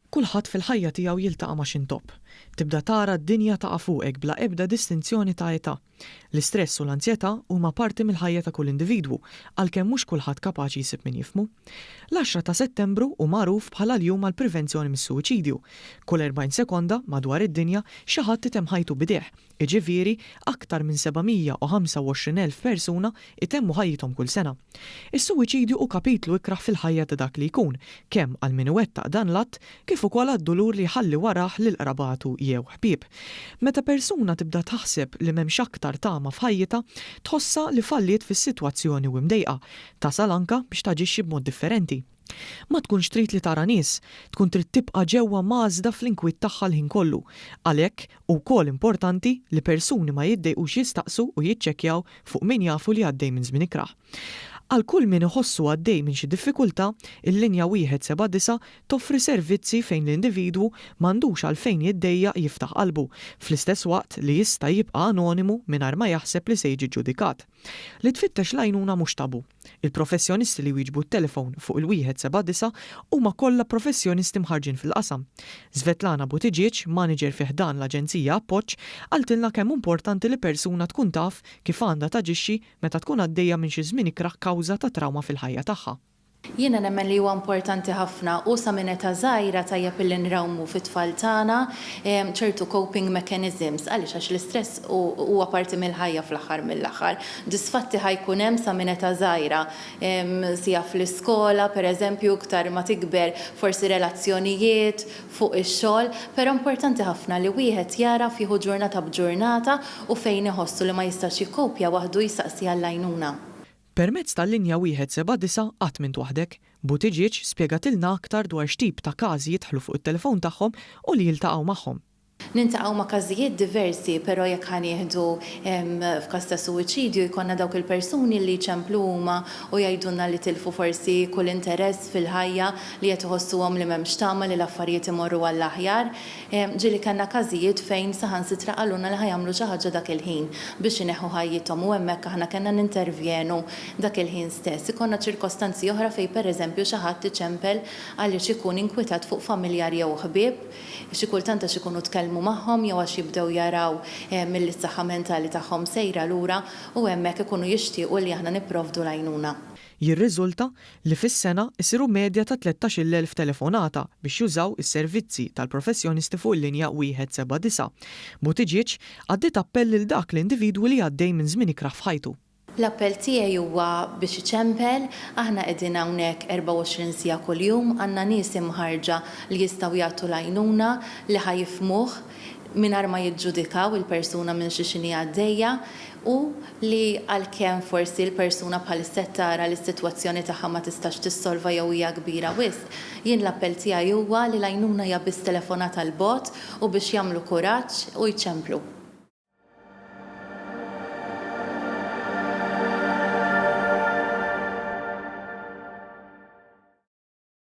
Kulħadd fil-ħajja tiegħu jiltaqa' ma' xi ntopp. Tibda tara d-dinja taqa' fuqek bla ebda distinzjoni ta' età. L-istress u l-anzjetà huma parti mill-ħajja ta' kull individwu, għalkemm mhux kulħadd kapaċi jsib min jifhmu. L-għaxra ta' Settembru hu magħruf bħala l-Jum għall-Privenzjoni mis-Suwiċidju. Kull 40 sekonda, madwar id-dinja, xi ħadd itemm ħajtu b'idejh, Jiġifieri, aktar minn 725,000 persuna jtemmu ħajjithom kull sena. Is-suwiċidju hu kapitlu ikrah fil-ħajja ta' dak li jkun, kemm għal min iwettaq dan l-att, kif ukoll għad-dulur li jħalli warah lil qrabatu jew ħbieb. Meta persuna tibda taħseb li m'hemmx aktar tama f'ħajjitha, tħossha li falliet fis-sitwazzjoni u imdejqa, tasal anke biex taġixxi b'mod differenti. Ma tkunx trid li tara nies, tkun trid tibqa' ġewwa mgħażżda fl-inkwiet tagħha l-ħin kollu. Għalhekk, hu wkoll importanti li persuni ma jiddejqux jistaqsu u jiċċekkjaw fuq min jafu li għaddej minn żmien ikrah. Għal kull min iħossu għaddej minn xi diffikultà, il-linja 179 toffri servizzi fejn l-individwu m'għandux għalfejn jiddejjaq jiftaħ qalbu, fl-istess waqt li jista' jibqa' anonimu mingħajr ma jaħseb li se jiġi ġġudikat. Li tfittex l-għajnuna mhux tabù. Il-professjonisti li jwieġbu t-telefon fuq il-179 huma kollha professjonisti mħarrġin fil-qasam. Svetlana Buttigieg, manager fi ħdan l-Aġenzija Appoġġ, qaltilna kemm hu importanti li persuna tkun taf kif għandha taġixxi meta tkun għaddejja minn xi żmien ikrah kawża ta' trawma fil-ħajja tagħha. Jiena nemmen li huwa importanti ħafna u sa minn età żgħira tajjeb illi nrawmu fit-tfal tagħna ċertu coping mechanisms. Għaliex? Għax l-istress huwa parti mill-ħajja fl-aħħar mill-aħħar. Disfatti ħa jkun hemm sa minn età żgħira, sija fl-iskola, per eżempju, iktar ma tikber forsi relazzjonijiet, fuq ix-xogħol, però importanti ħafna li wieħed jagħraf jieħu ġurnata b'ġurnata u fejn iħossu li ma jistax jikkopja waħdu jsaqsi għall-għajnuna. Permezz tal-linja 179 Qatt M'Int Waħdek, Buttigieg spjegatilna aktar dwar x'tip ta' każi jidħlu fuq it-telefon tagħhom u li jiltaqgħu magħhom. Niltaqgħu ma' każijiet diversi, però jekk ħa nieħdu f'każ ta' suwiċidju jkollna dawk il-persuni li jċemplu huma u jgħidulna li tilfu forsi kull interess fil-ħajja, li qed iħossuhom li m'hemmx tama li l-affarijiet imorru għall-aħjar. Ġieli kellna każijiet fejn saħansitra qalulna li ħa jagħmlu xi ħaġa dak il-ħin biex ineħħu ħajjithom u hemmhekk aħna kellna nintervjenu dak il-ħin stess. Ikollna ċirkostanzi oħra fejn pereżempju xi ħadd iċempel għaliex ikun inkwetat fuq familjar jew ħbieb, xi kultant għax ikunu tkellmu magħhom jew għax jibdew jaraw milli s-saħħa mentali tagħhom sejra lura u hemmhekk ikunu jixtiequ li aħna nipprovdu l-għajnuna. Jirriżulta li fis-sena jsiru medja ta' 13,000 telefonata biex jużaw is-servizzi tal-professjonisti fuq il-linja 179. Buttigieg għaddiet appell lil dak l-individwu li għaddej minn żmien ikrah f'ħajtu. L-appell tiegħi huwa biex iċempel, aħna qegħdin hawnhekk 24 siegħa kuljum, għandna nies imħarrġa li jistgħu jagħtu l-għajnuna, li ħa jifhmuh, mingħajr ma jiġġudikaw il-persuna minn xiex inhi għaddejja u li għalkemm forsi l-persuna bħalissa qed tara li s-sitwazzjoni tagħha ma tistax tissolva jew hija kbira wisq, jien l-appell tiegħi huwa li l-għajnuna hija biss telefonata 'l bogħod u biex jagħmlu kuraġġ u jċemplu.